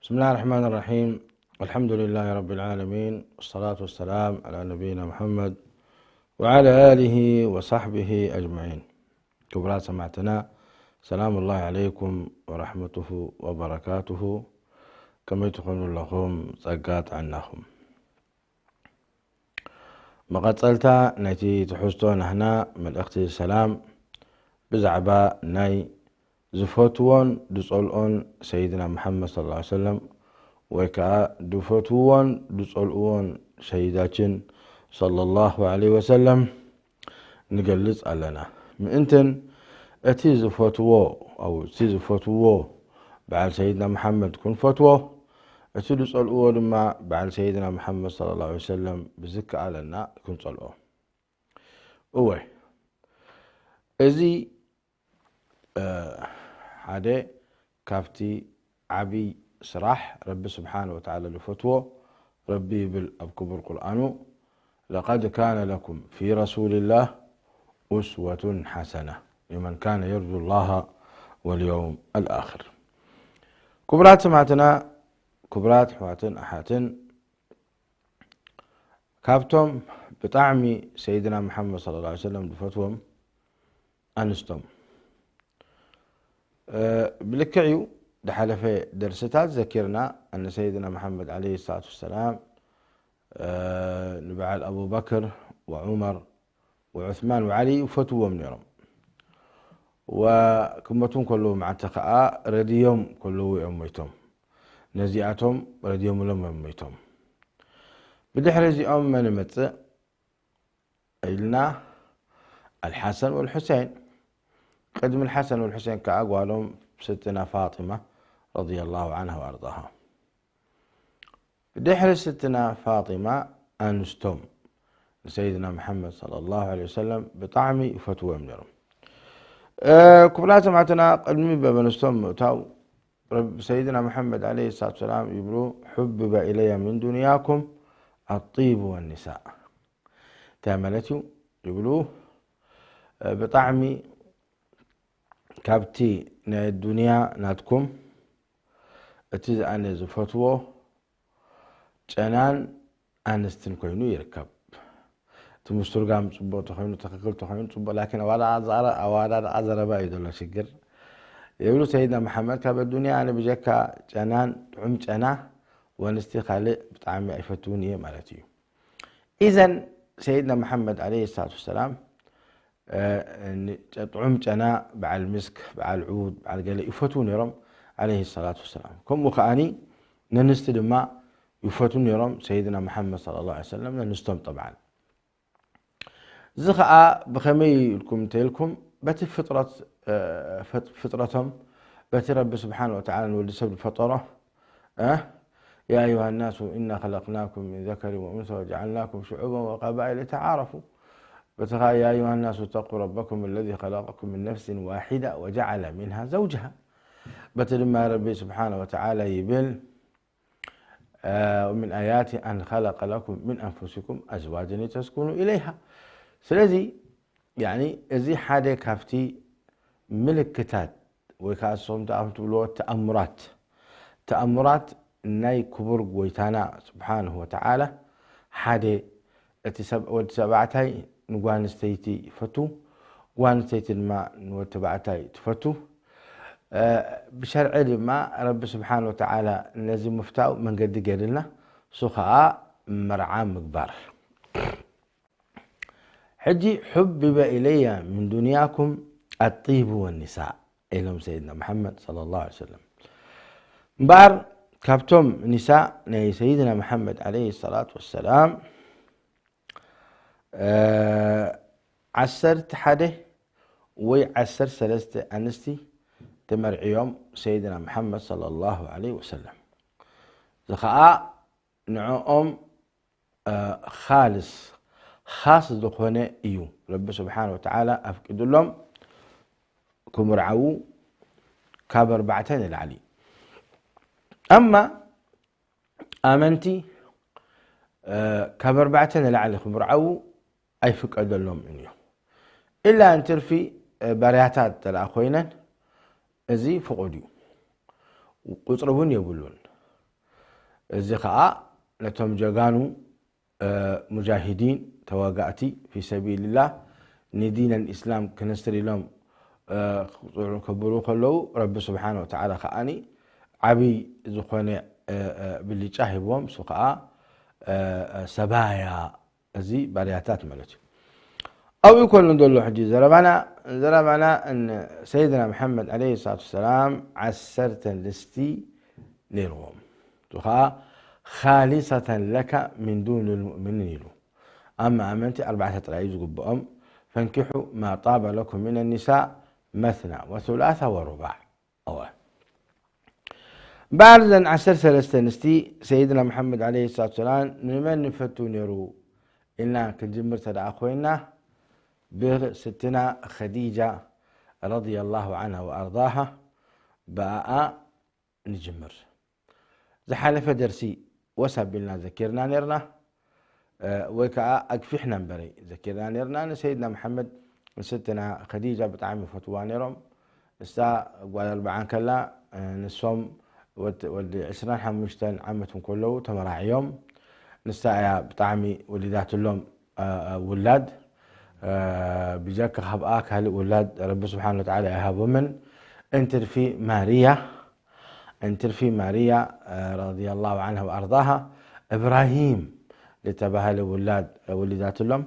بسم الله الرحمن الرحيم. الحمد لله رب العالمين، والصلاة والسلام على نبينا محمد وعلى آله وصحبه أجمعين. ክቡራት ሰማዕትና፣ ሰላም الله عليكم ورحمته وبركاته. ከመይ ትኾኑ ኣለኹም? ጸጋ ጥዕናኹም። መቐጸልታ ናይቲ ትሕዝቶ ናህና መልእኽቲ ሰላም ብዛዕባ ናይ ዝፈትዎን ዝጸልኦን ሰይድና መሓመድ ሰለላሁ ዐለይሂ ወሰለም ወይ ከኣ ዝፈትውዎን ዝጸልእዎን ሰይዳችን ሰለላሁ ዐለይሂ ወሰለም ንገልጽ ኣለና። ምእንትን እቲ ዝፈትዎ፣ ኣው እቲ ዝፈትዎ በዓል ሰይድና መሓመድ ክንፈትዎ፣ እቲ ዝጸልእዎ ድማ በዓል ሰይድና መሓመድ ሰለላሁ ዐለይሂ ወሰለም ብዝከኣለና ክንጸልኦ። እወ፣ እዚ፣ እ፣ ሓደ ካብቲ ዓብይ ስራሕ ረቢ ስብሓነ ወተዓላ ዝፈትዎ፣ ረቢ ይብል ኣብ ክቡር ቁርኣኑ፣ لقد كان لكم في رسول الله أسوة حسنة لمن كان يرجو الله واليوم الآخر. ክቡራት ሰማዕትና፣ ክቡራት ኣሕዋትን ኣሓትን፣ ካብቶም ብጣዕሚ ሰይድና መሓመድ ሰለላሁ ዐለይሂ ወሰለም ዝፈትዎም ኣንስቶም፣ እ፣ ብልክዕ እዩ፣ ዝሓለፈ ደርስታት ዘኪርና፣ ኣነ ሰይድና መሓመድ ዐለይሂ ሰላቱ ወሰላም፣ እ፣ ንበዓል ኣቡበክር ወዑመር ወዑስማን ወዓሊ ይፈትዎም ነይሮም። ወክመቱ ከለዉ መዓልቲ ከኣ ረድዮም ከለዉ እዮም ሞይቶም። ነዚኣቶም ረድዮምሎም እዮም ሞይቶም። ብድሕሪ እዚኦም መን ይመጽእ ኢልና፣ ኣልሓሰን ወልሑሴን። ቅድሚ ኣልሓሰን ወልሑሴን ከኣ ጓሎም ስትና ፋጢማ ረዲየላሁ ዐንሃ ወኣርዳሃ። ድሕሪ ስትና ፋጢማ ኣንስቶም ንሰይድና መሓመድ ሰለላሁ ዐለይሂ ወሰለም ብጣዕሚ ይፈትዎም ነይሮም። እ፣ ክቡራት ሰማዕትና፣ ቅድሚ በበንስቶም ምእታው ረብ-፣ ሰይድና መሓመድ ዐለይሂ ሰላቱ ወሰላም ይብሉ፣ حبب إلي من دنياكم الطيب والنساء። እንታይ ማለት እዩ? ይብሉ፣ እ፣ ብጣዕሚ ካብቲ ናይ ዱንያ ናትኩም እቲ ኣነ ዝፈትዎ ጨናን ኣንስትን ኮይኑ ይርከብ። እቲ ምስትርጋም ጽቡቕ ተኾይኑ፣ ትኽክል ተኾይኑ ጽቡቕ፣ ላኪን ኣዋዳድቃ ዘረ-፣ ኣዋዳድቃ ዘረባ እዩ ዘሎ ሽግር። ይብሉ ሰይድና መሓመድ፣ ካብ ኣዱንያ ኣነ ብጀካ ጨናን ጥዑም ጨና ወንስቲ ካልእ ብጣዕሚ ኣይፈትውን እየ ማለት እዩ። ኢዘን ሰይድና መሓመድ ዐለይሂ ሰላቱ ወሰላም፣ እ፣ ን-፣ ጨ-፣ ጥዑም ጨና፣ በዓል ምስክ፣ በዓል ዑድ፣ በዓል ገለ ይፈትዉ ነይሮም፣ ዐለይሂ ሰላቱ ወሰላም። ከምኡ ከኣኒ ነንስቲ ድማ ይፈትዉ ነይሮም፣ ሰይድና መሓመድ ሰለላሁ ዐለይሂ ወሰለም ነንስቶም ጠብዓን። እዚ ኸኣ ብኸመይ ኢልኩም እንተኢልኩም፣ በቲ ፍጥረት፣ እ፣ ፍጥ-፣ ፍጥረቶም፣ በቲ ረቢ ስብሓነ ወተዓላ ንወዲ ሰብ ዝፈጠሮ፣ እ፣ يا أيها الناس إنا خلقناكم من ذكر وأنثى وجعلناكم شعوبا وقبائل لتعارفوا። በቲ ኸኣ يا أيها الناس اتقوا ربكم الذي خلقكم من نفس واحدة وجعل منها زوجها። በቲ ድማ ረቢ ስብሓነ ወተዓላ ይብል፣ እ፣ ومن آياته أن خلق لكم من أنفسكم أزواجا لتسكنوا إليها። ስለዚ፣ ያኒ፣ እዚ ሓደ ካብቲ ምልክታት ወይ ከኣ ንስኹም ደኣ ከም ትብልዎ ተኣምራት፣ ተኣምራት ናይ ክቡር ጎይታና ስብሓንሁ ወተዓላ ሓደ፣ እቲ ሰብ-፣ ወዲ ተባዕታይ ንጓል ኣንስተይቲ ይፈቱ፣ ጓል ኣንስተይቲ ድማ ንወዲ ተባዕታይ ትፈቱ። እ፣ ብሸርዒ ድማ ረቢ ስብሓን ወተዓላ ነዚ ምፍታው መንገዲ ገይርልና፣ እሱ ኸኣ መርዓ ምግባር። ሕጂ حبب إلي من دنياكم الطيب والنساء ኢሎም ሰይድና መሓመድ ሰለላሁ ዐለይሂ ወሰለም። እምበኣር ካብቶም ኒሳእ ናይ ሰይድና መሓመድ ዐለይሂ ሰላቱ ወሰላም፣ እ፣ ዓሰርተ ሓደ ወይ ዓሰርተ ሰለስተ ኣንስቲ ተመርዕዮም ሰይድና መሓመድ ሰለላሁ ዐለይሂ ወሰለም። እዚ ኸኣ ንዕኦም፣ እ፣ ኻልስ፣ ኻስ ዝኾነ እዩ። ረቢ ስብሓን ወተዓላ ኣፍቂዱሎም ክምርዓዉ ካብ ኣርባዕተ ንላዕሊ። ኣማ ኣመንቲ፣ እ፣ ካብ ኣርባዕተ ንላዕሊ ክምርዓዉ ኣይፍቀደሎምን እዩ። ኢላ እንትርፊ፣ እ፣ ባርያታት እንተ ደኣ ኮይነን፣ እዚ ፍቑድ እዩ። ቁጽሪ እውን የብሉን። እዚ ኸኣ ነቶም ጀጋኑ ሙጃሂዲን፣ ተዋጋእቲ ፊ ሰቢልላህ፣ ንዲን ኣልእስላም ክነስር ኢሎም ክብሩ ከለዉ፣ ረቢ ስብሓነ ወተዓላ ከዓኒ ዓብይ ዝኾነ ብልጫ ሂብዎም። እሱ ከዓ ሰባያ፣ እዚ ባርያታት ማለት እዩ። ኣብኡ ይኮኑ ዘሎ ሕጂ ዘረባና። ዘረባና ሰይድና መሓመድ ዓለይሂ ሰላቱ ወሰላም ዓሰርተ ኣንስቲ ነይርዎም። እሱ ከዓ ኻሊሰተን ለካ ሚን ዱን ልሙእሚኒን ኢሉ። ኣማ ኣመንቲ ኣርባዕተ ጥራይ እዩ ዝግብኦም። ፈንኪሑ ማ ጣበ ለኩም ሚን ኒሳ መስና ወሱላሳ ወሩባዕ። እወ። እምበኣር እዘን ዓሰርተ ሰለስተ ኣንስቲ ሰይድና መሓመድ ዓለይሂ ሰላቱ ወሰላም ንመን ይፈቱ ነይሩ ኢልና ክንጅምር ተደኣ ኮይና፣ ብስትና ኸዲጃ ረዲየላሁ ዓንሃ ወኣርዳሃ፣ ብኣኣ ንጅምር። ዝሓለፈ ደርሲ ወስ ኣቢልና ዘኪርና ነርና፣ ወይ ከዓ ኣግፊሕና እምበረይ ዘኪርና ነርና። ንሰይድና መሓመድ ንስትና ኸዲጃ ብጣዕሚ ይፈትዋ ነይሮም። ንሳ ጓል ኣርብዓ እንከላ፣ ንሶም ወዲ ዕስራን ሓሙሽተን ዓመት እንከለዉ ተመራዕዮም። ንሳ እያ ብጣዕሚ ወሊዳትሎም ውላድ። ብጀካ ካብኣ ካልእ ውላድ ረቢ ስብሓን ወተዓላ ኣይሃቦምን። እንትርፊ ማርያ፣ እንትርፊ ማርያ ረዲየላሁ ዓንሃ ወኣርዳሃ፣ እብራሂም ዝተባህለ ውላድ ወሊዳትሎም።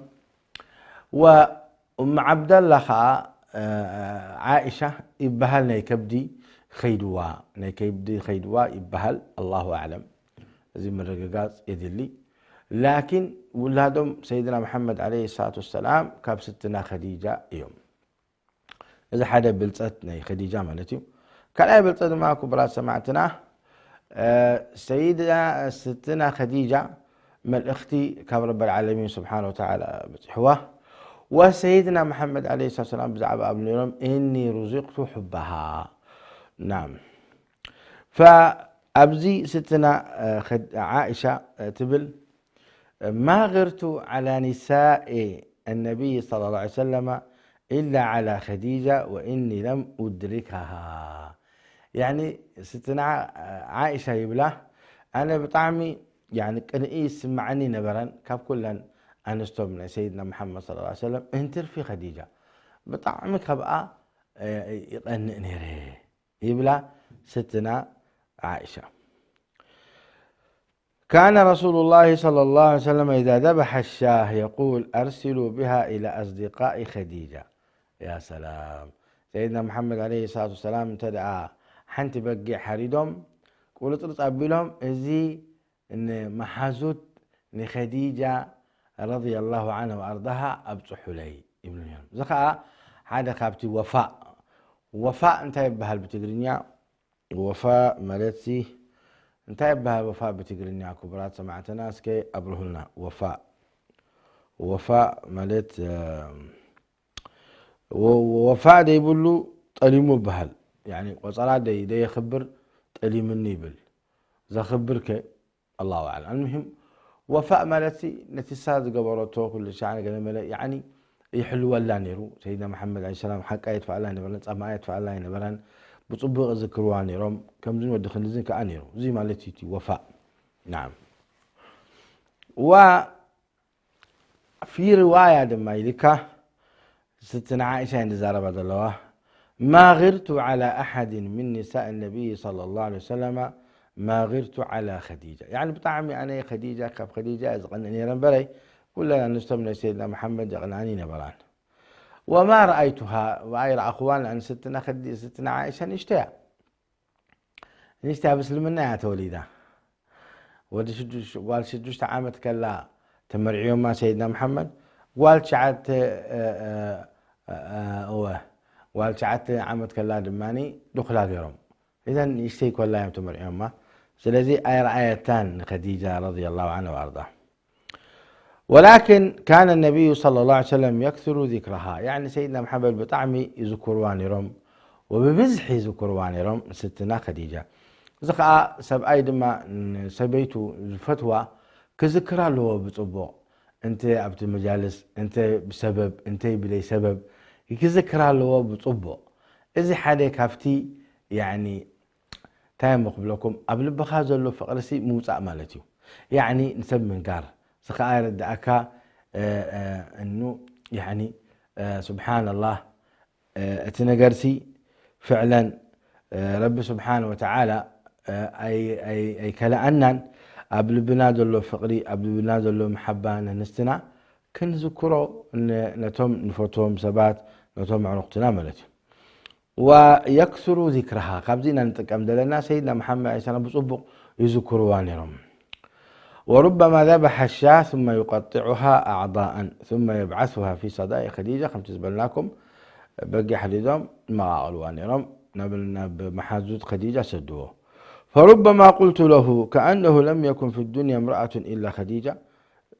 ወእም ዓብደላ ኸዓ ዓኢሻ ይበሃል፣ ናይ ከብዲ ኸይድዋ፣ ናይ ከብዲ ኸይድዋ ይበሃል። ኣላሁ ኣዕለም፣ እዚ ምርግጋፅ የድሊ። ላኪን ውላዶም ሰይድና መሓመድ ዓለይሂ ሰላቱ ወሰላም ካብ ስትና ኸዲጃ እዮም። እዚ ሓደ ብልፀት ናይ ኸዲጃ ማለት እዩ። ካልኣይ ብልፀት ድማ ክቡራት ሰማዕትና፣ ሰይድና ስትና ኸዲጃ መልእኽቲ ካብ ረበል ዓለሚን ስብሓን ወተዓላ በፂሕዋ። ወሰይድና መሓመድ ዓለይሂ ሰላቱ ወሰላም ብዛዕባ ኣብ ነይሮም እኒ ሩዚቅቱ ሑባሃ። ናም። ፈኣብዚ ስትና ዓኢሻ ትብል፣ ማ ግርቱ ዓላ ኒሳኢ ነቢይ ሰለላሁ ዐለይሂ ወሰለመ ኢላ ዓላ ኸዲጃ ወእኒ ለም ኡድሪካሃ። ያኒ ስትና ዓኢሻ ይብላ፣ ኣነ ብጣዕሚ ያኒ ቅንኢ ይስማዓኒ ነበረን ካብ ኩለን ኣንስቶም ናይ ሰይድና መሓመድ ሰለላሁ ዐለይሂ ወሰለም እንትርፊ ኸዲጃ ብጣዕሚ ካብኣ ይቐንእ ነይረ ይብላ ስትና ዓኢሻ። كان رسول الله صلى الله عليه وسلم إذا ذبح الشاة يقول أرسلوا بها إلى أصدقاء خديجة. يا سلام. ሰይድና መሓመድ ዓለይሂ ሰላቱ ወሰላም እንተ ደኣ ሓንቲ በጊዕ ሓሪዶም ቁርፅርፅ ኣቢሎም፣ እዚ ንመሓዙት ንኸዲጃ ረዲየላሁ ዓንሃ ወኣርዳሃ ኣብፅሑለይ ይብሉ ነይሮም። እዚ ከዓ ሓደ ካብቲ ወፋእ። ወፋእ እንታይ ይበሃል ብትግርኛ? ወፋእ ማለት ሲ እንታይ ይበሃል ወፋእ ብትግርኛ? ክቡራት ሰማዕትና እስከ ኣብርሁልና። ወፋእ፣ ወፋእ ማለት፣ እ፣ ወ-፣ ወፋእ ደይብሉ ጠሊሙ ይበሃል። ያኒ ቆፀራ ደይ-፣ ደየኽብር ጠሊምኒ ይብል። ዘኽብር ከ? ኣላሁ ኣዕለም። ኣልሙሂም፣ ወፋእ ማለት ሲ ነቲ ንሳ ዝገበረቶ ኩሉ ሻዕ ገለ መለ፣ ያኒ ይሕልወላ ነይሩ። ሰይድና መሓመድ ዓለይሂ ሰላም ሓቃ የጥፍኣላ ኣይነበረን፣ ፃማኣ የጥፍኣላ ኣይነበረን። ብፅቡቅ ይዝክርዋ ነይሮም። ከምዝን ወዲ ክንድዝን ከዓ ነይሩ። እዚ ማለት እዩ እቲ ወፋእ። ናዓም። ወ-፣ ፊ ርዋያ ድማ ኢልካ ስትና ዓኢሻ እየን ዝዛረባ ዘለዋ። ማ ግርቱ ዓላ ኣሓድን ምን ኒሳእ ነቢይ ሰለላሁ ዐለይሂ ወሰለመ ማ ግርቱ ዓላ ኸዲጃ። ያኒ ብጣዕሚ ኣነ ኸዲጃ፣ ካብ ኸዲጃ እየ ዝቐንእ ነይረ እምበረይ፣ ኩለን ኣንስቶም ናይ ሰይድና መሓመድ የቕንኣኒ ነበራን። ወማ ረኣይቱሃ፣ ኣይረኣኹዋን፣ ኣነ ስትና ኸዲ-፣ ስትና ዓኢሻ ንእሽተያ። ንእሽተይ ኣብ እስልምና እያ ተወሊዳ። ወዲ ሽዱሽ-፣ ጓል ሽዱሽተ ዓመት ከላ ተመርዕዮማ ሰይድና መሓመድ። ጓል ትሽዓተ፣ እ፣ እ፣ እ፣ እወ፣ ጓል ትሽዓተ ዓመት ከላ ድማ ድኹላ ገይሮም። እዘን ንእሽተይ ከላ እዮም ተመርዕዮማ። ስለዚ ኣይረኣየታን ንኸዲጃ ረዲየላሁ ዓንሃ ወኣርዳ። ወላኪን ካነ ነቢዩ ሰለላሁ ዐለይሂ ወሰለም የክስሩ ዚክረሃ፣ ያኒ ሰይድና መሓመድ ብጣዕሚ ይዝክርዋ ነይሮም፣ ወብብዝሒ ይዝክርዋ ነይሮም ንስትና ኸዲጃ። እዚ ኸዓ ሰብኣይ ድማ ንሰበይቱ ዝፈትዋ ክዝክራ ኣለዎ ብፅቡቕ። እንተ ኣብቲ መጃልስ፣ እንተ ብሰበብ፣ እንተ ብለይ ሰበብ ክዝክራ ኣለዎ ብፅቡቕ። እዚ ሓደ ካብቲ ያኒ እንታይ እሞ ክብለኩም፣ ኣብ ልብኻ ዘሎ ፍቕሪ ሲ ምውጻእ ማለት እዩ። ያዕኒ ንሰብ ምንጋር። እዚ ኸኣ የረድኣካ፣ እ፣ እ፣ እኑ፣ ያዕኒ፣ እ፣ ስብሓንላህ፣ እ፣ እቲ ነገርሲ ፍዕለን፣ እ፣ ረቢ ስብሓን ወተዓላ፣ እ፣ ኣይ-፣ ኣይ-፣ ኣይከልኣናን። ኣብ ልብና ዘሎ ፍቕሪ፣ ኣብ ልብና ዘሎ መሓባ ነንስትና ክንዝክሮ ን-፣ ነቶም ንፈትዎም ሰባት፣ ነቶም ኣዕሩኽትና ማለት እዩ። ወየክስሩ ዚክረሃ፣ ካብዚ ኢና ንጥቀም ዘለና። ሰይድና መሓመድ ዓለይሂ ሰላም ብጽቡቕ ይዝክርዋ ነይሮም። وربما ذبح الشاة ثم يقطعها أعضاء ثم يبعثها في صدائق خديجة، ከምቲ ዝበልናኩም በጊዕ ሓዲዶም መቓቕልዋ ነይሮም፣ ናብ፣ ናብ መሓዙት ኸዲጃ ሰድዎ። فربما قلت له كأنه لم يكن في الدنيا امرأة إلا خديجة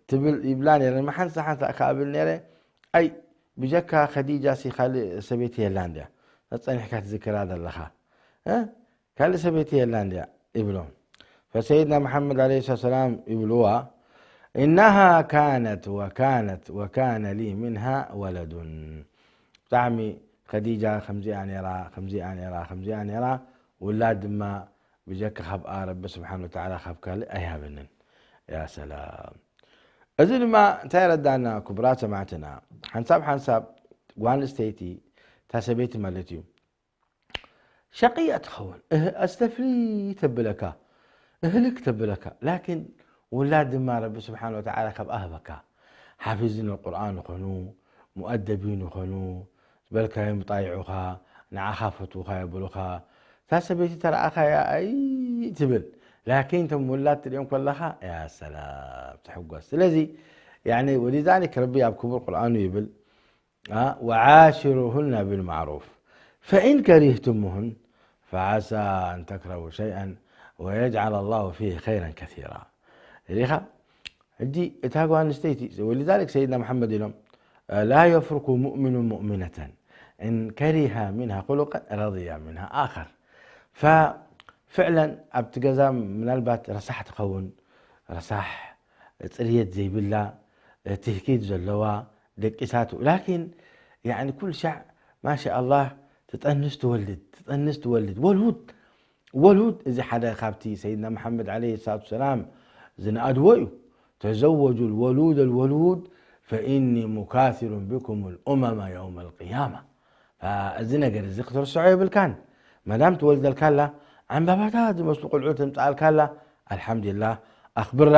ትብል ይብላ ነይረ። ሓንሳ ሓንሳ ከኣ እብል ነይረ፣ ኣይ ብጀካ ኸዲጃ ሲ ካልእ ሰበይቲ የላን ድያ? ጸኒሕካ ትዝክራ ዘለኻ፣ እ? ካልእ ሰበይቲ የላን ድያ? ይብሎም። ፈሰይድና መሓመድ ዓለይሂ ሰላም ይብልዋ፣ إنها كانت وكانت وكان لي منها ولد። ብጣዕሚ ኸዲጃ ከምዚኣ ነይራ፣ ከምዚኣ ነይራ፣ ከምዚኣ ነይራ፣ ውላድ ድማ ብጀካ ካብኣ ረቢ ስብሓን ወተዓላ ካብ ካልእ ኣይሃበንን። ያ ሰላም። እዚ ድማ እንታይ የረዳና ክቡራት ሰማዕትና? ሓንሳብ ሓንሳብ ጓል ኣንስተይቲ፣ እታ ሰበይቲ ማለት እዩ፣ ሸቅያ ትኸውን፣ እህ-፣ ኣስተፍሪ ተብለካ፣ እህልክ ተብለካ። ላኪን ውላድ ድማ ረቢ ስብሓን ወተዓላ ካብ ኣህበካ፣ ሓፊዝን ቁርኣን ይኾኑ፣ ሙኣደቢን ይኾኑ፣ ዝበልካዮም ይጣይዑኻ፣ ንዓኻ ፈትውኻ የብሉኻ። እታ ሰበይቲ ተረኣኻያ ኣይ ትብል። ላኪን እቶም ውላድ ትሪኦም ከለኻ፣ ያ ሰላም፣ ትሕጎስ። ስለዚ፣ ያኒ፣ ወሊዛሊክ ረቢ ኣብ ክቡር ቁርኣኑ ይብል፣ አ፣ وعاشروهن بالمعروف فإن كرهتموهن فعسى أن تكرهوا شيئا ويجعل الله فيه خيرا كثيرا። ሪኻ፣ ሕጂ እታ ጓል ኣንስተይቲ፣ ወሊዛሊክ ሰይድና መሓመድ ኢሎም፣ لا يفرق مؤمن مؤمنة إن كره منها خلقا رضي منها آخر። ففعلا ኣብቲ ገዛ ምናልባት ረሳሕ ትኸውን፣ ረሳሕ ጽርየት ዘይብላ፣ ትህኪት ዘለዋ ደቂሳቱ። ላኪን፣ ያኒ፣ ኩል ሻዕ ማሻ ኣላህ ትጠንስ ትወልድ፣ ትጠንስ ትወልድ። ወልሁድ፣ ወልሁድ፣ እዚ ሓደ ካብቲ ሰይድና መሓመድ ዓለይሂ ሰላቱ ሰላም ዝነኣድዎ እዩ። ተዘወጁ ልወሉድ ልወሉድ ፈኢኒ ሙካሲሩን ቢኩም ልኡመመ የውመ ልቅያማ። እዚ ነገር እዚ ክትርስዖ የብልካን። መዳም ትወልደልካ ኣላ፣ ዕምባባታት ዝመስሉ ቆልዑ ተምጽኣልካ ኣላ፣ ኣልሓምዱሊላህ፣ ኣኽብራ።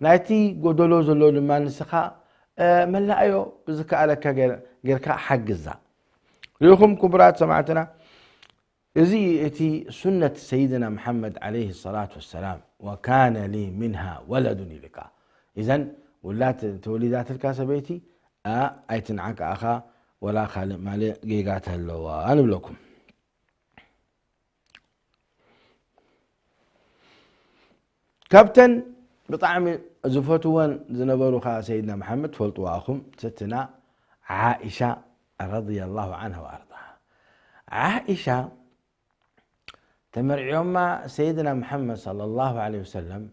ናይቲ ጎደሎ ዘሎ ድማ ንስኻ፣ እ፣ መላእዮ ብዝከኣለካ ገር-፣ ጌርካ ሓግዛ። ርኢኹም ክቡራት ሰማዕትና፣ እዚ እቲ ሱነት ሰይድና መሓመድ ዓለይሂ ሰላቱ ወሰላም፣ "ወካነ ሊ ሚንሃ ወለዱን" ኢልካ። ኢዘን ውላድ ተወሊዳትልካ ሰበይቲ፣ ኣ፣ ኣይትንዓቅ ኣኻ፣ ወላ ካልእ ማለ ጌጋ ተለዋ ንብለኩም። ካብተን ብጣዕሚ ዝፈትወን ዝነበሩ ኸዓ ሰይድና መሓመድ ትፈልጥዋ ኢኹም፣ ስትና ዓኢሻ ረዲየላሁ ዓንሃ ወኣርዳሃ። ዓኢሻ ተመርዕዮማ ሰይድና መሓመድ ሰለላሁ ዓለይሂ ወሰለም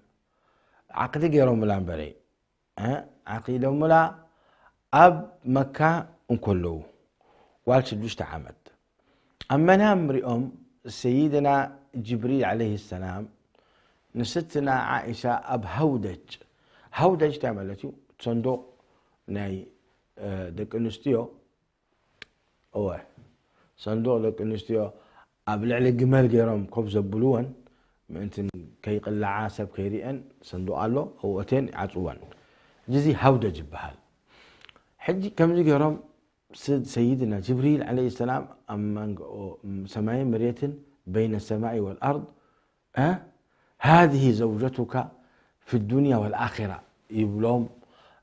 ዓቕዲ ገይሮምላ እምበረ፣ እ፣ ዓቂዶምላ ኣብ መካ እንከለዉ ጓል ሽዱሽተ ዓመት ኣብ መናም ሪኦም ሰይድና ጅብሪል ዓለይሂ ሰላም ንስትና ዓኢሻ ኣብ ሃውደጅ፣ ሃውደጅ እንታይ ማለት እዩ? ሰንዱቕ ናይ፣ እ፣ ደቂ ኣንስትዮ፣ እወ፣ ሰንዱቕ ደቂ ኣንስትዮ ኣብ ልዕሊ ግመል ገይሮም ኮፍ ዘብልወን፣ ምእንቲ ከይቕልዓ ሰብ ከይሪአን ሰንዱቕ ኣሎ፣ ኣብኡ ኣትየን ይዓጽወን። እዚ ሃውደጅ ይበሃል። ሕጂ ከምዚ ገይሮም ስ-፣ ሰይድና ጅብሪል ዓለይሂ ሰላም ኣብ መንጎ ሰማይን መሬትን፣ በይነ ሰማኢ ወልኣርድ፣ እ፣ ሃዚህ ዘውጀቱካ ፊ ዱንያ ወልኣኺራ ይብሎም፣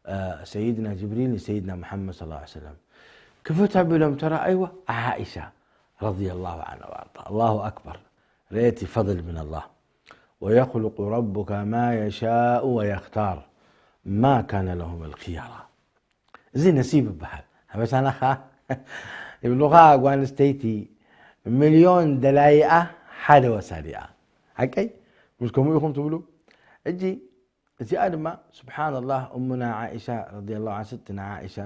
እ፣ ሰይድና ጅብሪል ንሰይድና መሓመድ ሰለላሁ ዐለይሂ ወሰለም። ክፍት ኣቢሎም ተረኣይዋ፣ ዓኢሻ ረዲየላሁ ዓንሃ ወኣርዳ። ኣላሁ ኣክበር። ርእየቲ ፈድል ምን ኣላህ። ወየኽሉቁ ረቡካ ማ የሻኡ ወየኽታር ማ ካነ ለሁም ልክያራ። እዚ ነሲብ ይበሃል። ኣበሳና ኸዓ ይብሉኻ፣ ጓል ኣንስተይቲ ሚልዮን ደላይኣ ሓደ ወሳዲኣ። ሓቀይ? ምስ ከምኡ ኢኹም ትብሉ? ሕጂ እዚኣ ድማ ስብሓንላህ፣ እሙና ዓኢሻ ረዲየላሁ ዓንሃ፣ ስትና ዓኢሻ፣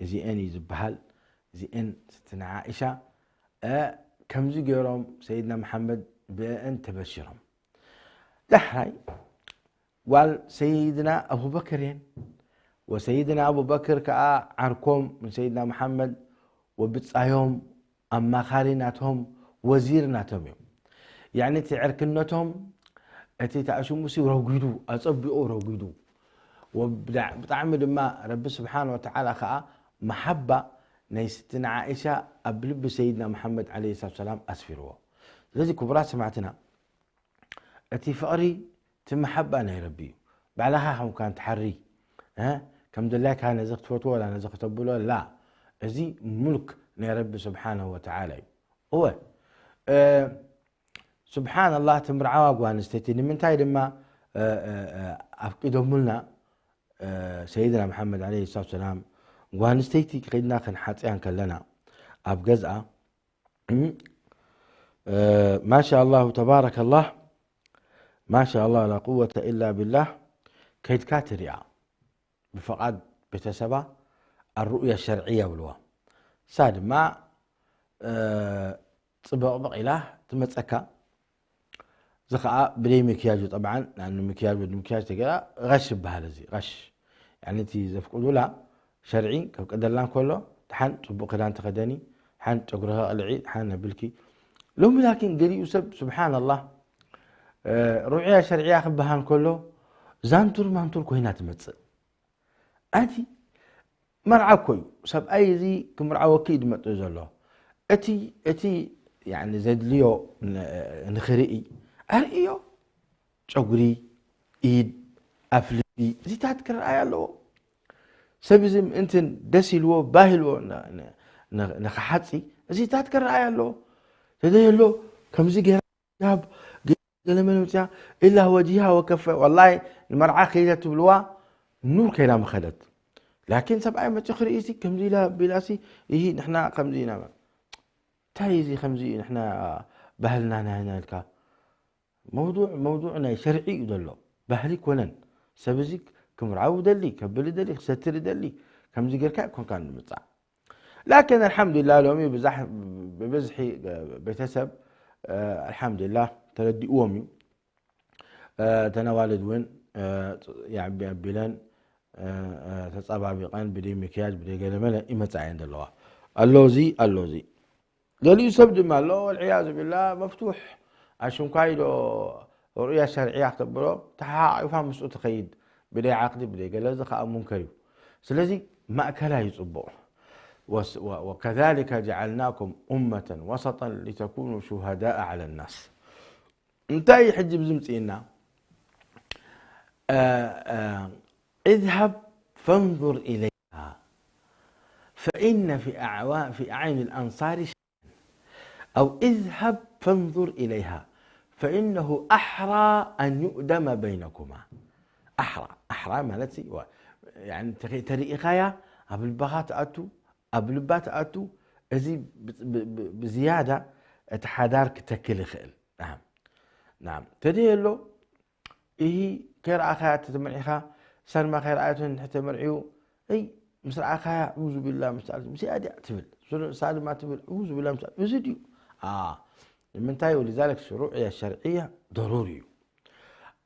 እዚኤን እዩ ዝበሃል። እዚኤን ስትና ዓኢሻ፣ እ፣ ከምዚ ገይሮም ሰይድና መሓመድ ብእን ተበሽሮም። ዳሕራይ ጓል ሰይድና ኣቡበክር እየን። ወሰይድና ኣቡበክር ከኣ ዓርኮም ንሰይድና መሓመድ ወብጻዮም ኣማኻሪ ናቶም ወዚር ናቶም እዮም። ያኒ እቲ ዕርክነቶም እቲ ተኣሽሙሲ ረጒዱ፣ ኣጸቢቑ ረጒዱ። ወብዳ-፣ ብጣዕሚ ድማ ረቢ ስብሓን ወተዓላ ከኣ መሓባ ናይ ስትና ዓኢሻ ኣብ ልቢ ሰይድና መሓመድ ዓለይሂ ሰላቱ ሰላም ኣስፊርዎ። ስለዚ ክቡራት ሰማዕትና፣ እቲ ፍቕሪ፣ እቲ መሓባ ናይ ረቢ እዩ። ባዕልኻ ከምካን ትሓሪ፣ እ፣ ከም ደላይካ ነዚ ክትፈትዎ ወላ ነዚ ክተብሎ ላ። እዚ ሙልክ ናይ ረቢ ስብሓነሁ ወተዓላ እዩ። እወ፣ እ፣ ስብሓንላህ፣ እቲ ምርዓዋ ጓል ኣንስተይቲ ንምንታይ ድማ፣ እ፣ እ፣ እ፣ ኣፍቂዶሙልና፣ እ፣ ሰይድና መሓመድ ዓለይሂ ሰላቱ ሰላም፣ ጓል ኣንስተይቲ ከይድና ክንሓጽያ እንከለና ኣብ ገዝኣ፣ እ፣ ማሻ ኣላሁ ተባረከላህ፣ ማሻ ኣላህ ላ ቁወተ ኢላ ቢላህ፣ ከይድካ ትሪኣ ብፍቓድ ቤተሰባ ኣሩእያ ሸርዕያ ይብልዋ። እሳ ድማ፣ እ፣ ጽብቕብቕ ኢላ ትመጸካ። እዚ ኸኣ ብደይ ምክያጅ እዩ። ጠብዓን፣ ንኣኑ ምክያጅ፣ ወዲ ምክያጅ ተገይራ ቐሽ ይበሃል እዚ፣ ቐሽ። ያኒ እቲ ዘፍቅዱላ ሸርዒ ከፍቅደላ እንከሎ፣ ደሓን ጽቡቕ ክዳን ተኸደኒ፣ ደሓን ጨጉርኺ ኣቕልዒ፣ ደሓን ነብልኪ። ሎሚ ላኪን ገሊኡ ሰብ፣ ስብሓንላህ፣ እ፣ ሩዕያ ሸርዕያ ክበሃል እንከሎ፣ ዛንቱር ማንቱር ኮይና ትመጽእ። ኣቲ መርዓ እኮ እዩ። ሰብኣይ እዚ ክምርዓወኪ እዩ ዝመጽእ ዘሎ። እቲ፣ እቲ ያኒ ዘድልዮ ን-፣ ንኽርኢ ኣርእዮ። ጨጉሪ፣ ኢድ፣ ኣፍልቢ፣ እዚታት ክረኣይ ኣለዎ። ሰብ እዚ ምእንትን ደስ ኢልዎ፣ ባህ ኢልዎ ን-፣ ን-፣ ን-፣ ንኽሓጺ እዚታት ክረኣይ ኣለዎ። ተደልዮ ከምዚ ገይራ ሂጃብ ገለ መን መጽያ ኢላ ወጂሃ ወከፈ። ወላሂ ንመርዓ ከይደ ትብልዋ ኑር ከይዳ ምኸደት። ላኪን ሰብኣይ መጽዩ ክርእሲ ከምዚ ኢላ ቢላሲ ይሂ ንሕና ከምዚ ኢና። እንታይ እዚ ከምዚ እዩ ንሕና ባህልና ናይና ኢልካ? መውዱዕ፣ መውዱዕ ናይ ሸርዒ እዩ ዘሎ። ባህሊ ኮነን። ሰብ እዚ ክምርዓው ደሊ፣ ከብል ደሊ፣ ክሰትር ደሊ፣ ከምዚ ጌርካ ኣይኮንካን ንምጻእ። ላኪን ኣልሓምዱሊላህ ሎሚ ብዛሕ-፣ ብብዝሒ ቤተሰብ፣ እ፣ ኣልሓምዱሊላህ ተረዲእዎም እዩ። እ፣ ተን ኣዋልድ እውን፣ እ፣ የዕቢ ኣቢለን፣ እ፣ እ፣ ተጸባቢቐን ብደይ ምክያጅ፣ ብደይ ገለመለ ይመጻ እየን ዘለዋ። ኣሎ እዚ፣ ኣሎ እዚ። ገሊኡ ሰብ ድማ ኣሎ፣ ወልዕያዙ ቢላህ፣ መፍቱሕ ኣሽንኳይ ዶ ሩእያ ሸርዕያ ክተብሎ፣ ተሓሓቂፋ ምስኡ ትኸይድ፣ ብደይ ዓቕዲ፣ ብደይ ገለ፣ እዚ ኸኣ ሙንከር እዩ። ስለዚ ማእከላይ እዩ ጽቡቕ። ወስ-፣ ወ-፣ ወከዛሊከ ጀዐልናኩም ኡመተን ወሰጠን ሊተኩኑ ሹሃዳአ ዐለ ናስ። እንታይ እዩ ሕጂ ብዚ ምጽእና? እ፣ እ፣ اذهب فانظر إليها فإن في أعوا-، في أعين الأنصار شيئا. أو اذهب فانظر إليها فإنه أحرى أن يؤدم بينكما. ኣሕራ፣ ኣሕራ ማለት ሲ-፣ ዋ-፣ ያኒ ተኸ-፣ ተሪኢኻያ ኣብ ልባኻ ትኣቱ፣ ኣብ ልባ ትኣቱ፣ እዚ ብ-፣ ብ-፣ ብ-፣ ብዝያዳ እቲ ሓዳር ክተክል ይኽእል። ናም፣ ናም። ተደየሎ፣ ይሂ ከይረኣኻያ ተተመርዒኻ፣ ሰልማ ከይረኣየቶ እንድሕር ተመርዒዩ፣ እይ፣ ምስ ረኣኻያ፣ ኣዑዙ ቢላህ፣ ምስ ኣል-፣ ምስኣ ድያ ትብል። ስለ-፣ እሳ ድማ ትብል፣ ኣዑዙ ቢላህ፣ ምስ ኣል-፣ እዚ ድዩ? ኣ፣ ንምንታይ? ወሊዛሊክ ሽሩዕያ ሸርዕያ ደሩሪ እዩ።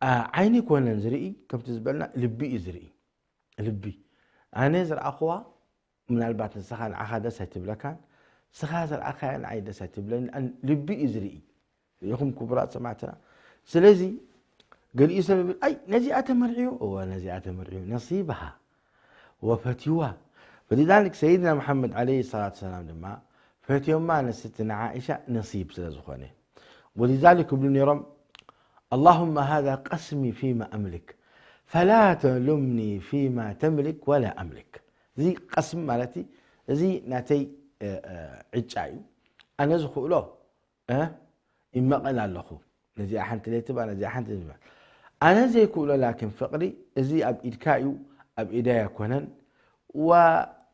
ኣ፣ ዓይኒ ኮነን ዝርኢ፣ ከምቲ ዝበልና፣ ልቢ እዩ ዝርኢ። ልቢ። ኣነ ዝረኣኽዋ፣ ምናልባት ንስኻ ንዓኻ ደስ ኣይትብለካን፣ ንስኻ ዝረኣኻያ ንዓይ ደስ ኣይትብለኒ፣ ኣን-፣ ልቢ እዩ ዝርኢ። ርኢኹም ክቡራት ሰማዕትና። ስለዚ ገሊኡ ሰብ ይብል፣ "ኣይ፣ ነዚኣ ተመርዕዩ?" እወ፣ ነዚኣ ተመርዕዩ። ነሲብሃ ወፈትይዋ። ፈሊዛሊክ ሰይድና መሓመድ ዓለይሂ ሰላቱ ሰላም ድማ ፈትዮማ ንስቲ ንዓኢሻ ነሲብ ስለ ዝኾነ። ወሊዛሊክ ይብሉ ነይሮም፣ "ኣላሁመ ሃዛ ቀስሚ ፊማ ኣምሊክ፣ ፈላ ተሉምኒ ፊማ ተምሊክ ወላ ኣምሊክ።" እዚ ቀስሚ ማለት እዚ ናተይ፣ እ፣ እ፣ ዕጫ እዩ። ኣነ ዝኽእሎ እ፣ ይመቐል ኣለኹ። ነዚኣ ሓንቲ ለይትባ፣ ነዚኣ ሓንቲ ለይትባ። ኣነ ዘይክእሎ ላኪን ፍቕሪ፣ እዚ ኣብ ኢድካ እዩ፣ ኣብ ኢደይ ኣይኮነን። ወ-፣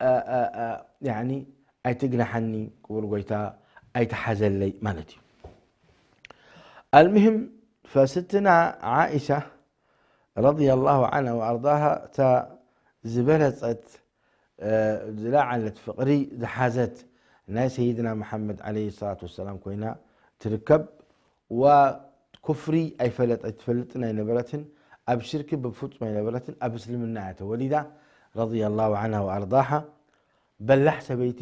እ፣ እ፣ እ፣ ያኒ፣ ኣይትግናሓኒ፣ ክቡር ጎይታ፣ ኣይትሓዘለይ ማለት እዩ። ኣልሙሂም፣ ፈስትና ዓኢሻ ረዲየላሁ ዓንሃ ወኣርዳሃ፣ እታ ዝበለጸት፣ እ፣ ዝለዓለት ፍቕሪ ዝሓዘት ናይ ሰይድና መሓመድ ዓለይሂ ሰላቱ ወሰላም ኮይና ትርከብ። ወኩፍሪ ኣይፈለጠ ኣይትፈልጥን ኣይነበረትን፣ ኣብ ሽርኪ ብፍጹም ኣይነበረትን፣ ኣብ እስልምና እያ ተወሊዳ። ረዲየላሁ ዐንሃ ወኣርዳሃ። በላሕ ሰበይቲ፣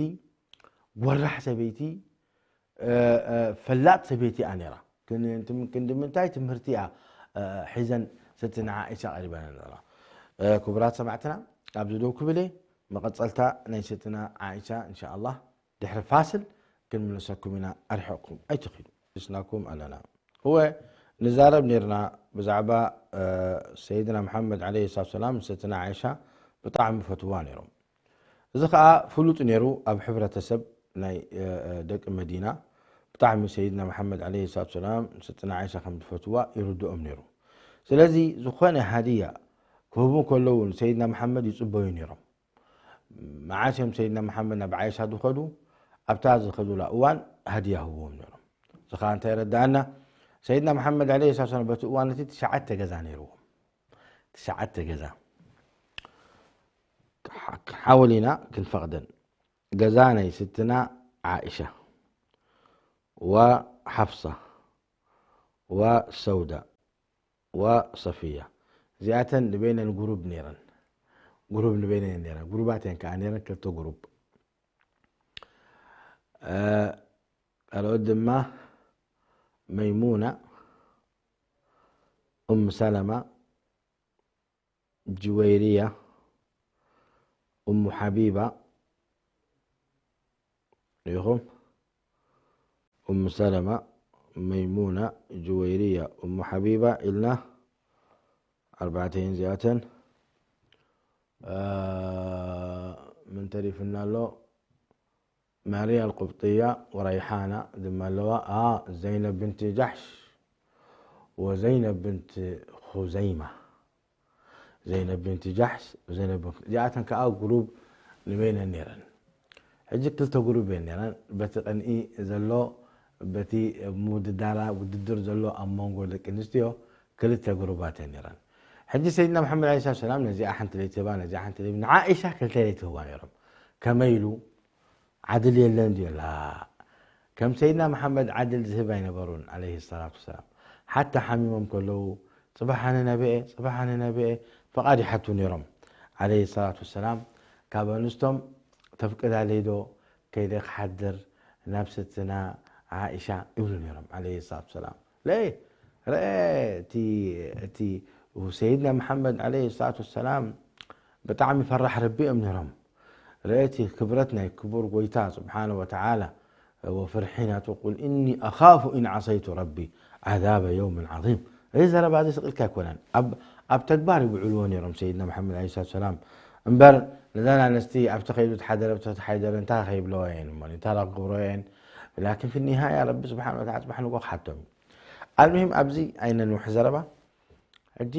ጎራሕ ሰበይቲ፣ እ፣ እ፣ ፈላጥ ሰበይቲ እያ ነይራ። ክን-፣ ክንዲ ምንታይ ትምህርቲ እያ፣ እ፣ ሒዘን ስትና ዓኢሻ ቀሪበን ነይራ። እ፣ ክቡራት ሰማዕትና፣ ኣብዚ ደው ክብል እየ። መቐጸልታ ናይ ስትና ዓኢሻ እንሻ ኣላህ ድሕሪ ፋስል ክንምልሰኩም ኢና። ኣርሕቕኩም ኣይትኺዱ፣ ምስናኩም ኣለና። እወ፣ ንዛረብ ነይርና ብዛዕባ፣ እ፣ ሰይድና መሓመድ ዓለይሂ ሰላቱ ሰላም ንስትና ዓኢሻ ብጣዕሚ ፈትዋ ነይሮም። እዚ ኸኣ ፍሉጥ ነይሩ ኣብ ሕብረተሰብ ናይ፣ እ፣ እ፣ ደቂ መዲና። ብጣዕሚ ሰይድና መሓመድ ዓለይሂ ሰላቱ ሰላም ንስትና ዓኢሻ ከም ዝፈትዋ ይርድኦም ነይሩ። ስለዚ ዝኾነ ሃድያ ክህቡ ከለዉ ንሰይድና መሓመድ ይጽበዩ ነይሮም። መዓስ እዮም ሰይድና መሓመድ ናብ ዓኢሻ ዝኸዱ? ኣብታ ዝኸዱላ እዋን ሃድያ ህብዎም ነይሮም። እዚ ኸኣ እንታይ የረድኣና? ሰይድና መሓመድ ዓለይሂ ሰላቱ ሰላም በቲ እዋን እቲ ትሽዓተ ገዛ ነይርዎም። ትሽዓተ ገዛ። ሓ-፣ ሓወሊና ክንፈቕደን። ገዛ ናይ ስትና ዓኢሻ፣ ወሓፍሳ፣ ወሰውዳ፣ ወሰፍያ። እዚኣተን ንበይነን ጉሩብ ነይረን። ጉሩብ ንበይነን ነይረን። ጉሩባት እየን ከኣ ነይረን፣ ክልተ ጉሩብ። እ፣ ካልኦት ድማ መይሙና፣ ኡም ሰለማ፣ ጁወይርያ፣ ኡሙ ሓቢባ፣ ኢኹም። ኡሙ ሰለማ፣ መይሙና፣ ጁወይርያ፣ ኡሙ ሓቢባ ኢልና ኣርባዕተ እየን እዚኣተን። እ፣ ምን ተሪፍና ኣሎ? ማርያ ኣልቁብጥያ ወረይሓና ድማ ኣለዋ። ኣ፣ ዘይነብ ብንቲ ጃሕሽ ወዘይነብ ብንቲ ኹዘይማ። ዘይነብ ብንቲ ጃሕሽ፣ ዘይነብ ብንቲ፣ እዚኣተን ከኣ ጉሩብ ንበይነን ነይረን። ሕጂ ክልተ ጉሩብ እየን ነይረን። በቲ ቅንኢ ዘሎ፣ በቲ ምውድዳራ፣ ውድድር ዘሎ ኣብ መንጎ ደቂ ኣንስትዮ ክልተ ጉሩባት እየን ነይረን። ሕጂ ሰይድና መሓመድ ዓለይሂ ሰላቱ ሰላም ነዚኣ ሓንቲ ለይቲ ህባ፣ ነዚኣ ሓንቲ ለይቲ፣ ንዓኢሻ ክልተ ለይቲ ህባ ነይሮም። ከመይ ኢሉ? ዓድል የለን ድዩ? ላ። ከም ሰይድና መሓመድ ዓድል ዝህብ ኣይነበሩን፣ ዓለይሂ ሰላቱ ወሰላም። ሓታ ሓሚሞም ከለዉ፣ "ጽባሕ ኣነ ነብኤ፣ ጽባሕ ኣነ ነብኤ" ፍቓድ ይሓቱ ነይሮም፣ ዓለይሂ ሰላቱ ወሰላም። ካብ ኣንስቶም "ተፍቅዳለይ ዶ ከይደ ክሓድር ናብ ስትና ዓኢሻ?" ይብሉ ነይሮም፣ ዓለይሂ ሰላቱ ወሰላም። ለይ፣ ረአ እቲ፣ እቲ ሰይድና መሓመድ ዓለይሂ ሰላቱ ወሰላም ብጣዕሚ ፈራሕ ረቢ እዮም ነይሮም። ረአ እቲ ክብረት ናይ ክቡር ጎይታ ስብሓነ ወተዓላ፣ ወፍርሒ ናቱ፣ "ቁል ኢኒ ኣኻፉ ኢን ዓሰይቱ ረቢ ዓዛበ የውምን ዓዚም።" እዚ ዘረባ እዚ ስቕ ኢልካ ኣይኮነን። ኣብ፣ ኣብ ተግባር ይውዕልዎ ነይሮም ሰይድና መሓመድ ዓለይሂ ሰላቱ ወሰላም። እምበር ነዘን ኣንስቲ ኣብቲ ከይዱ ተሓደረ፣ ኣብቲ ተሓይደረ እንታይ ከይብለዋ እየን እሞ፣ እንታይ ክገብሮ እየን? ላኪን ፊ ኒሃያ ረቢ ስብሓነ ወተዓላ ጽባሕ ንግሆ ክሓቶም እዩ። ኣልሙሂም ኣብዚ ኣይነንውሕ ዘረባ። ሕጂ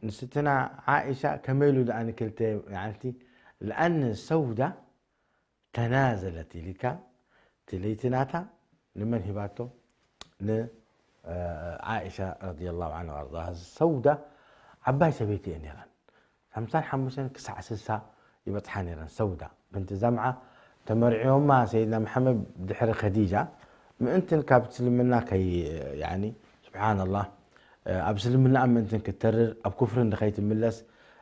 ንስትና ዓኢሻ ከመይ ኢሉ ደኣ ንክልተ፣ ያዕንቲ፣ ለኣን ሰውዳ ተናዘለት ኢልካ፣ እቲ ለይቲ ናታ ንመን ሂባቶ? ን፣ እ፣ ዓኢሻ ረዲየላሁ ዐንሃ ወኣርዳሃ። ሰውዳ ዓባይ ሰበይቲ እየን ነይረን። ሓምሳን ሓሙሽተን ክሳዕ ስሳ ይበጽሓ ነይረን። ሰውዳ ብንቲ ዘምዓ ተመርዕዮማ ሰይድና መሓመድ ድሕሪ ኸዲጃ፣ ምእንትን ካብ እስልምና ከይ-፣ ያኒ፣ ስብሓንላህ፣ ኣብ እስልምና ምእንትን ክትተርር፣ ኣብ ኩፍሪ እንድኸይትምለስ፣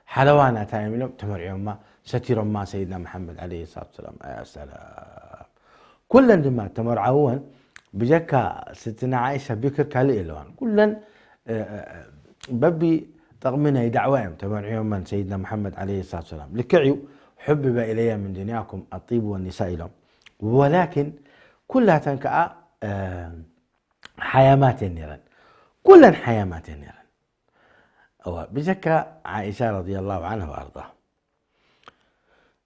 ሓለዋ ናታ እዮም ኢሎም ተመርዕዮማ፣ ሰቲሮማ ሰይድና መሓመድ ዓለይሂ ሰላቱ ወሰላም። ኣያ ሰላም። ኩለን ድማ ተመርዓውወን ብጀካ ስትና ዓይሻ ቢክር ካልእ የለዋን። ኩለን፣ እ፣ እ፣ በቢ ጠቕሚ ናይ ዳዕዋ እዮም ተመርዕዮመን ሰይድና መሓመድ ዓለይሂ ሰላቱ ወሰላም። ልክዕ እዩ፣ "ሑቢበ ኢለየ ምን ዱንያኩም ኣጢቡ ወኒሳ" ኢሎም። ወላኪን ኩላተን ከኣ፣ እ፣ ሓያማት እየን ነይረን። ኩለን ሓያማት እየን ነይረን። እዋ፣ ብጀካ ዓይሻ ረዲየላሁ ዓንሃ ወኣርዳ።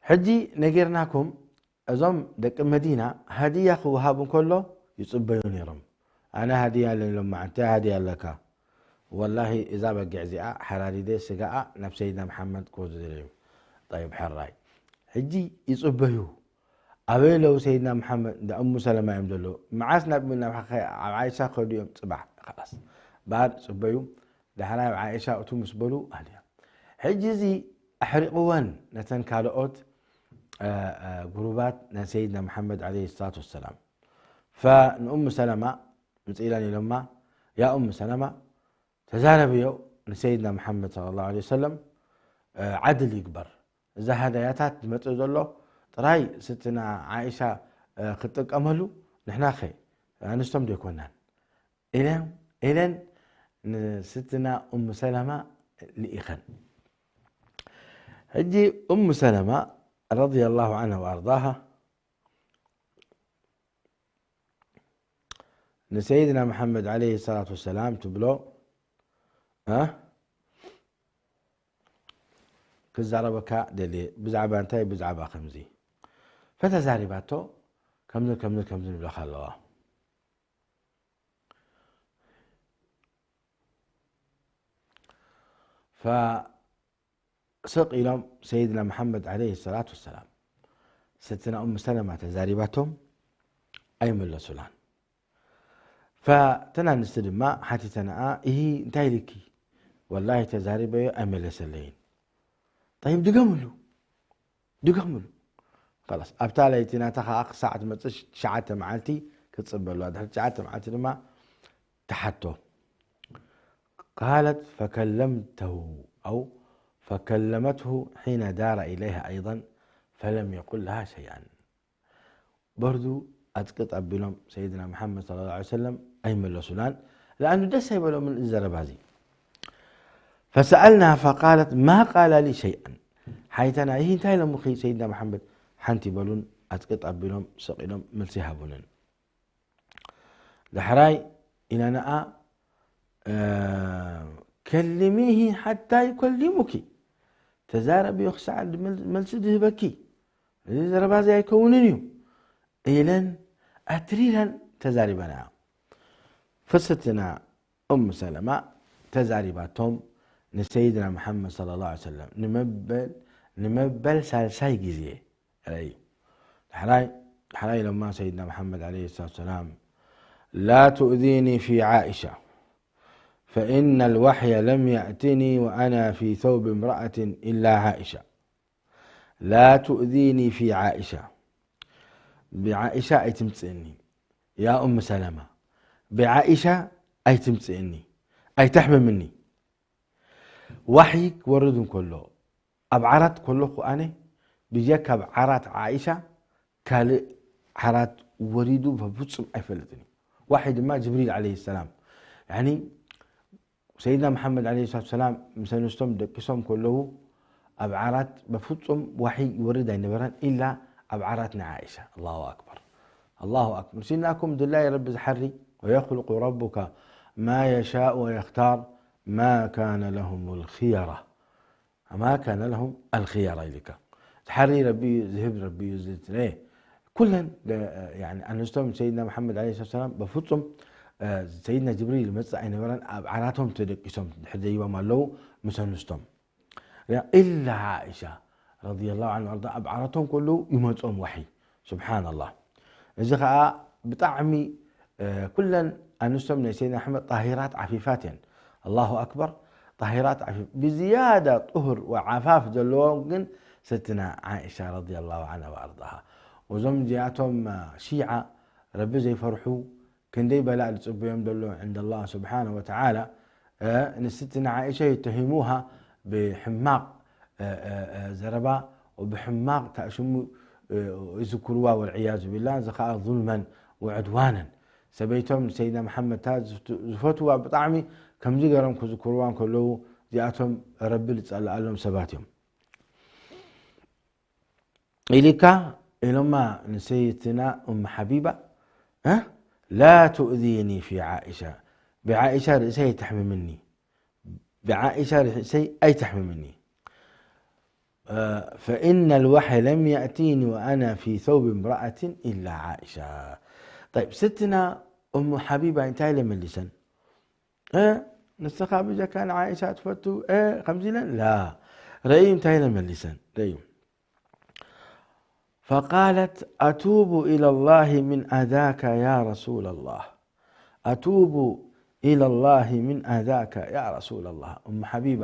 ሕጂ ነጊርናኩም፣ እዞም ደቂ መዲና ሃድያ ክወሃብ እንከሎ ይጽበዩ ነይሮም። "ኣነ ሃድያ ኣለኒ" ኢሎም፣ "እንታይ ሃድያ ኣለካ?" "ወላሂ እዛ በጊዕ እዚኣ ሓራዲደ ስጋኣ ናብ ሰይድና መሓመድ ክወስዶ ደልየ" እዩ። ጠይብ፣ ሕራይ። ሕጂ ይጽበዩ። ኣበይ ኣለዉ ሰይድና መሓመድ? እንዳ እሙ ሰለማ እዮም ዘለዉ። መዓስ ናብ፣ ናብ፣ ኣብ ዓይሻ ከዱ እዮም? ጽባሕ። ኸላስ። ባር ጽበዩ። ዳሕራይ ኣብ ዓይሻ እቱ ምስ በሉ ሃድያ። ሕጂ እዚ ኣሕሪቕወን ነተን ካልኦት፣ እ፣ እ፣ ጉሩባት ናይ ሰይድና መሓመድ ዓለይሂ ሰላቱ ወሰላም። ፈ ንኡም ሰለማ ምጽእ ኢለን ኢሎማ፣ ያ ኡም ሰለማ፣ ተዛረብዮ ንሰይድና መሓመድ ሰለላሁ ዐለይሂ ወሰለም፣ እ፣ ዓድል ይግበር። እዚ ሃዳያታት ዝመጽእ ዘሎ ጥራይ ስትና ዓኢሻ፣ እ፣ ክትጥቀመሉ፣ ንሕናኸ ኣንስቶም ዶ ኣይኮናን? ኢለን፣ ኢለን ንስትና ኡም ሰለማ ልኢኸን። ሕጂ ኡም ሰለማ ረዲየላሁ ዐንሃ ወኣርዳሃ ንሰይድና መሓመድ ዐለይሂ ሰላቱ ወሰላም ትብሎ፣ እ? ክዛረበካ ደልየ። ብዛዕባ እንታይ? ብዛዕባ ከምዚ። ፈተዛሪባቶ፣ ከምዚ፣ ከምዚ፣ ከምዚ ንብለካ ኣለዋ። ፈ-፣ ስቕ ኢሎም ሰይድና መሓመድ ዐለይሂ ሰላቱ ወሰላም። ስትና ኡም ሰለማ ተዛሪባቶም ኣይመለሱላን። ፈተን ኣንስቲ ድማ ሓቲተንኣ፣ "እሂ እንታይ ኢልኪ?" "ወላሂ ተዛሪበዮ ኣይመለሰለይን።" "ጠይብ ድገምሉ፣ ድገምሉ።" ኸላስ ኣብታ ለይቲ ናታ ኸዓ ክሳዕ ትመጽእ ትሽዓተ መዓልቲ ክትጽበ ኣለዋ። ድሕሪ ትሽዓተ መዓልቲ ድማ ተሓቶ። ቃለት ፈከለምተሁ ኣው ፈከለመትሁ ሒነ ዳረ ኢለይሃ ኣይضን ፈለም የቁል ለሃ ሸይኣን። በርዱ ኣጽቅጥ ኣቢሎም ሰይድና መሓመድ ሰለላሁ ዐለይሂ ወሰለም ኣይመለሱላን። ለኣኑ ደስ ኣይበሎምን እዚ ዘረባ እዚ። ፈሰኣልና ፈቃለት ማ ቃለ ሊ ሸይኣን። ሓይተና፣ ይህ እንታይ ኢሎምኺ ሰይድና መሓመድ? ሓንቲ በሉን ኣጽቅጥ ኣቢሎም ስቕ ኢሎም መልሲ ሃቡንን። ዳሕራይ ኢናንኣ፣ እ፣ ከልሚሂ ሓታ ዩከሊሙኪ፣ ተዛረብዮ ክሳዕ ድመል-፣ መልሲ ድህበኪ፣ እዚ ዘረባ እዚ ኣይከውንን እዩ ኢለን ኣትሪረን ተዛሪበንኣ። ፈሰትና ኡም ሰለማ ተዛሪባቶም ንሰይድና መሓመድ ሰለላሁ ዐለይሂ ወሰለም ንመበል፣ ንመበል ሳልሳይ ግዜ እዩ። ዳሕራይ፣ ዳሕራይ ኢሎማ ሰይድና መሓመድ ዐለይሂ ሰላቱ ወሰላም፣ ላ ትእዚኒ ፊ ዓኢሻ ፈኢነ ልዋሕየ ለም የእትኒ ወኣና ፊ ሰውቢ እምረኣትን ኢላ ዓኢሻ። ላ ትእዚኒ ፊ ዓኢሻ፣ ብዓኢሻ ኣይትምጽእኒ። ያ ኡም ሰለማ፣ ብዓኢሻ ኣይትምጽእኒ፣ ኣይተሕምምኒ። ዋሕይ ክወርድ እንከሎ፣ ኣብ ዓራት ከለኹ ኣነ ብጀካ ኣብ ዓራት ዓኢሻ ካልእ ዓራት ወሪዱ በፍጹም ኣይፈልጥን እዩ። ዋሕይ ድማ ጅብሪል ዓለይሂ ሰላም። ያኒ ሰይድና መሓመድ ዓለይሂ ሰላቱ ሰላም ምስ ኣንስቶም ደቂሶም ከለዉ ኣብ ዓራት በፍጹም ዋሕይ ይወርድ ኣይነበረን ኢላ ኣብ ዓራት ናይ ዓኢሻ። ኣላሁ ኣክበር፣ ኣላሁ ኣክበር። ሲናኩም ድላይ ረቢ ዝሓሪ፣ ወየኽልቁ ረቡካ ማ የሻኡ ወየኽታር ማ ካነ ለሁም ልኽየራ። ማ ካነ ለሁም ኣልኽየራ ኢልካ። ዝሓሪ ረቢ እዩ፣ ዝህብ ረቢ እዩ፣ ዝትነ። ኩለን ደ-፣ ያኒ ኣንስቶም ሰይድና መሓመድ ዓለይሂ ሰላም በፍጹም፣ እ፣ ሰይድና ጅብሪል ይመጽእ ኣይነበረን። ኣብ ዓራቶም ተደቂሶም ድሕር ደይቦም ኣለዉ ምስ ኣንስቶም። ኢላ ዓኢሻ ረዲየላሁ ዐንሃ ወኣርዳ ኣብ ዓራቶም ከለዉ ይመጾም ዋሕይ። ሱብሓነላህ። እዚ ኸኣ ብጣዕሚ፣ እ፣ ኩለን ኣንስቶም ናይ ሰይድና ኣሕመድ ጣሂራት ዓፊፋት እየን። ኣላሁ ኣክበር። ጣሂራት ዓፊፍ፣ ብዝያዳ ጥሁር ወዓፋፍ ዘለዎም ግን ሰትና ዓኢሻ ረዲየላሁ ዐንሃ ወኣርዳሃ። እዞም እዚኣቶም፣ እ፣ ሺዓ ረቢ ዘይፈርሑ ክንደይ በላእ ዝጽበዮም ዘሎ ዕንደ ኣላህ ስብሓነ ወተዓላ። እ፣ ንስትና ዓኢሻ የተሂሙሃ ብሕማቕ፣ እ፣ እ፣ እ፣ ዘረባ ወብሕማቕ ታእሽሙ፣ እ፣ ይዝክርዋ ወልዕያዙ ቢላህ። እዚ ኸኣ ዙልመን ወዕድዋነን። ሰበይቶም ንሰይድና መሓመድ እታ ዝፍት-፣ ዝፈትዋ ብጣዕሚ ከምዚ ገይሮም ክዝክርዋ እንከለዉ እዚኣቶም ረቢ ዝጸልኣሎም ሰባት እዮም። ኢልካ ኢሎማ ንሰይድትና ኡም ሓቢባ፣ እ? ላ ትእዚኒ ፊ ዓኢሻ፣ ብዓኢሻ ርእሰይ ኣይተሕምምኒ፣ ብዓኢሻ ርእሰይ ኣይተሕምምኒ። እ፣ ፈኢነ ልዋሕየ ለም የእቲኒ ወኣና ፊ ሰውቢ እምረኣትን ኢላ ዓኢሻ። ጠይብ፣ ስትና ኡም ሓቢባ እንታይ ኢለ መሊሰን? እ፣ ንስኻ ብጀካ ንዓኢሻ ትፈቱ፣ እ፣ ከምዚ ኢለን? ላ። ረእዩ እንታይ ኢለን መሊሰን? ረእዩ። ፈቃለት ኣቱቡ ኢለላሂ ሚን ኣዛካ ያ ረሱለላህ። ኣቱቡ ኢለላሂ ሚን ኣዛካ ያ ረሱለላህ። ኡም ሓቢባ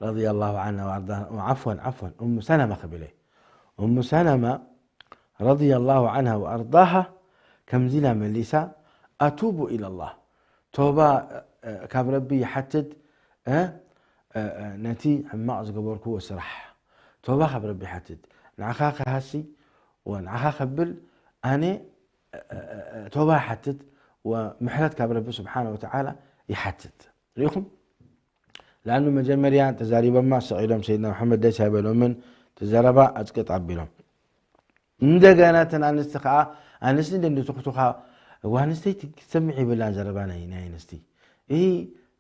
ረዲየላሁ ዐንሃ ወኣርዳሃ፣ ዓፍወን፣ ዓፍወን፣ ኡም ሰለማ ክብል እየ። ኡም ሰለማ ረዲየላሁ ዐንሃ ወኣርዳሃ ከምዚ ኢላ መሊሳ፣ ኣቱቡ ኢለላህ። ቶባ ካብ ረቢ ይሓትት። ነቲ ሕማቕ ዝገበርክዎ ስራሕ ቶባ ካብ ረቢ ይሓትት። ንዓኻ ክሃሲ ወንዓኻ ከብል ኣነ ቶባ ይሓትት ወምሕረት ካብ ረቢ ስብሓን ወተዓላ ይሓትት። ርኢኹም? ለኣኑ መጀመርያ ተዛሪቦማ ስቕ ኢሎም ሰይድና መሓመድ ደስ ኣይበሎምን። እቲ ዘረባ ኣፅቅጥ ኣቢሎም። እንደገና እተን ኣንስቲ ከዓ ኣንስቲ እንደ እንድትኽቱኻ ዋንስተይቲ ክትሰምዕ ይብላን ዘረባ ናይ ናይ ኣንስቲ። ይህ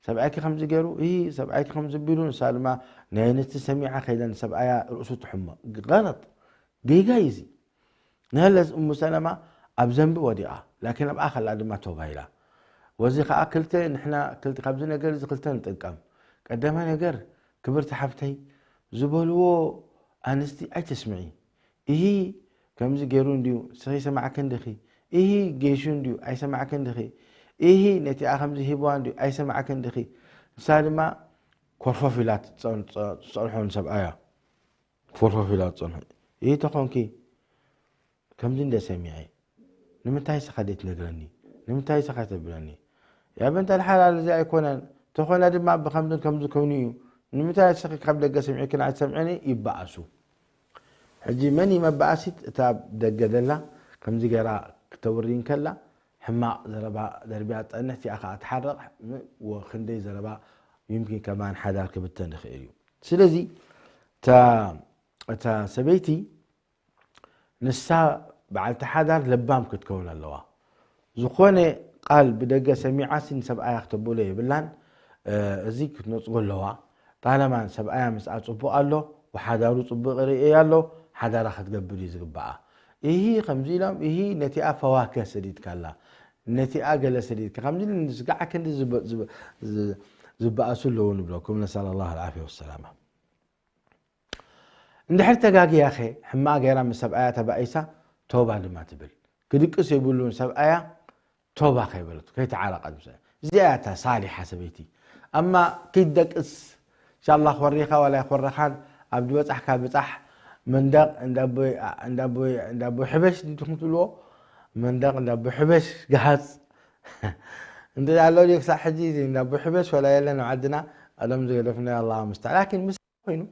ሰብኣይኪ ከምዚ ገይሩ፣ ይህ ሰብኣይኪ ከምዚ ቢሉ፣ ንሳ ድማ ናይ ኣንስቲ ሰሚዓ ከይደን ሰብኣያ ርእሱ ትሕሞ። ገለጥ፣ ጌጋ እዩ እዚ። ንህለስ እሙ ሰለማ ኣብ ዘንቢ ወዲቓ፣ ላኪን ኣብኣ ከላ ድማ ቶባ ኢላ። ወዚ ከዓ ክልተ ንሕና ክልተ ካብዚ ነገር እዚ ክልተ ንጥቀም። ቀዳማይ ነገር ክብርቲ ሓፍተይ ዝበልዎ ኣንስቲ ኣይተስምዒ። እሂ ከምዚ ገይሩ እንድዩ ስኺ ሰማዕኪ እንድኺ፣ እሂ ጌሹ እንድዩ ኣይሰማዕኪ እንድኺ፣ እሂ ነቲኣ ከምዚ ሂብዋ እንድዩ ኣይሰማዕኪ እንድኺ። ንሳ ድማ ኮርፈፍ ኢላ ትጸንሖ ንሰብኣያ። ኮርፈፍ ኢላ ትጸንሖ። ይህ ተኾንኪ ከምዚ እንደ ሰሚዐ ንምንታይ ስኻ ደይ ትነግረኒ? ንምንታይ ስኻ ተብለኒ? ያ በንተ ልሓላል እዚ ኣይኮነን። ተኾነ ድማ ብከምዝን ከምዚ ኮይኑ እዩ። ንምንታይ ስኺ ካብ ደገ ሰሚዕክን ኣይትሰምዕኒ? ይበኣሱ። ሕጂ መን እዩ መበኣሲት? እታ ኣብ ደገ ደላ ከምዚ ገይራ ክተውሪ እንከላ ሕማቕ ዘረባ ደርቢያ ትጸንሕ፣ እቲኣ ከኣ ትሓርቕ። ም-፣ ወ-፣ ክንደይ ዘረባ ይምኪን ከማን ሓዳር ክብተን ይኽእል እዩ። ስለዚ እታ፣ እታ ሰበይቲ ንሳ በዓልቲ ሓዳር ለባም ክትከውን ኣለዋ። ዝኾነ ቃል ብደገ ሰሚዓሲ ንሰብኣያ ክተብሎ የብላን። እ፣ እዚ ክትነጽጎ ኣለዋ። ጣለማ ንሰብኣያ ምስኣ ጽቡቕ ኣሎ፣ ወሓዳሩ ጽቡቕ ይርእያ ኣሎ፣ ሓዳራ ክትገብር እዩ ዝግባኣ። እሂ ከምዚ ኢሎም፣ እሂ ነቲኣ ፈዋከ ሰዲድካላ፣ ነቲኣ ገለ ሰዲድካ፣ ከምዚ ኢሉ ንስጋዕ ክንዲ ዝብ-፣ ዝብ-፣ ዝ-፣ ዝበኣሱ ኣለዉ ንብለኩም። ነስኣል ኣላህ ኣልዓፍያ ወሰላማ። እንድሕር ተጋግያኸ፣ ሕማቕ ገይራ ምስ ሰብኣያ ተባኢሳ፣ ቶባ ድማ ትብል። ክድቅስ የብሉን ሰብኣያ፣ ቶባ ከይበለቱ፣ ከይተዓረቐት ምስ፣ እዚኣ እያ እታ ሳሊሓ ሰበይቲ። ኣማ ከይትደቅስ፣ ኢንሻላህ፣ ኮሪኻ ዋላ ኣይኮረኻን፣ ኣብ ዝበጻሕካ ብጻሕ፣ መንደቕ እንዳቦይ፣ እንዳቦይ፣ እንዳቦይ ሕበሽ ድኹም ትብልዎ፣ መንደቕ እንዳቦይ ሕበሽ፣ ገሃጽ። እንተ ኣሎ ድዩ ክሳዕ ሕጂ፣ እንዳቦይ ሕበሽ ዋላ የለን ኣብ ዓድና፣ ኣሎም ዝገደፍና፣ ኣላህ ምስተዓን። ላኪን ምስ ኮይኑ፣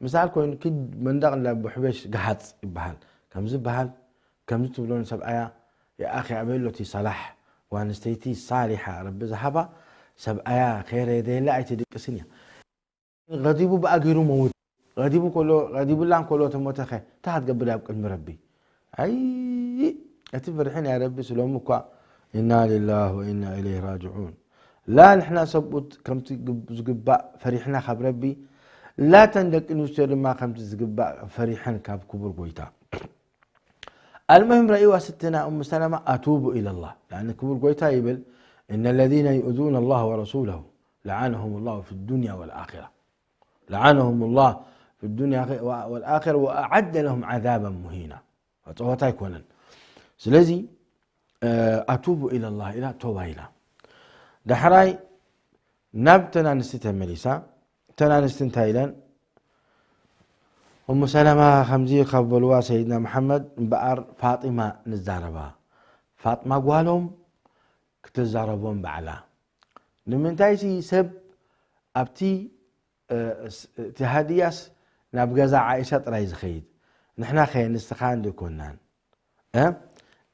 ምሳል ኮይኑ፣ ኪድ መንደቕ እንዳ ኣቦ ሕበሽ ገሃጽ ይበሃል። ከምዚ ይበሃል፣ ከምዚ ትብሎ ንሰብኣያ፣ የኣኺ ኣበይ ኣሎ እቲ ሰላሕ? ጓል ኣንስተይቲ ሳሊሓ ረቢ ዝሃባ፣ ሰብኣያ ከይረደየላ ኣይትድቅስን እያ። ገዲቡ ብኣጊሩ መውት። ገዲቡ ከሎ፣ ገዲቡላ እንከሎ ተሞተኸ፣ እንታይ ክትገብር ኣብ ቅድሚ ረቢ? ኣይ፣ እቲ ፍርሒ ናይ ረቢ ስሎሚ እኳ፣ ኢና ሊላህ ወኢና ኢለይህ ራጅዑን። ላ ንሕና ሰብኡት ከምቲ ግብ-፣ ዝግባእ ፈሪሕና ካብ ረቢ፣ ላ ተን ደቂ ኣንስትዮ ድማ ከምቲ ዝግባእ ፈሪሐን ካብ ክቡር ጎይታ። ኣልሙሂም ረእይዋ ስትና እሙ ሰለማ፣ ኣቱቡ ኢለላህ። ያኒ ክቡር ጎይታ ይብል፣ እነ ለዚነ ዩእዙነ ላህ ወረሱለሁ ለዓነሁም ላሁ ፊ ዱንያ ወልኣኺራ። ለዓነሁም ላህ ፊ ዱንያ ወልኣኺራ ወኣዓደ ለሁም ዓዛበን ሙሂና። ጸወታ ኣይኮነን። ስለዚ፣ እ፣ ኣቱቡ ኢለላህ ኢላ፣ ቶባ ኢላ። ዳሕራይ ናብ ተን ኣንስቲ ተመሊሳ። ተን ኣንስቲ እንታይ ኢለን? እሙ ሰለማ ከምዚ ካብ በልዋ ሰይድና መሓመድ፣ እምበኣር ፋጢማ ንዛረባ። ፋጥማ ጓሎም ክትዛረቦም ባዕላ። ንምንታይሲ ሰብ ኣብቲ፣ እ፣ ስ-፣ እቲ ሃድያስ ናብ ገዛ ዓኢሻ ጥራይ ዝኸይድ? ንሕና ኸ ንስኻ እንዶ ኣይኮንናን? እ?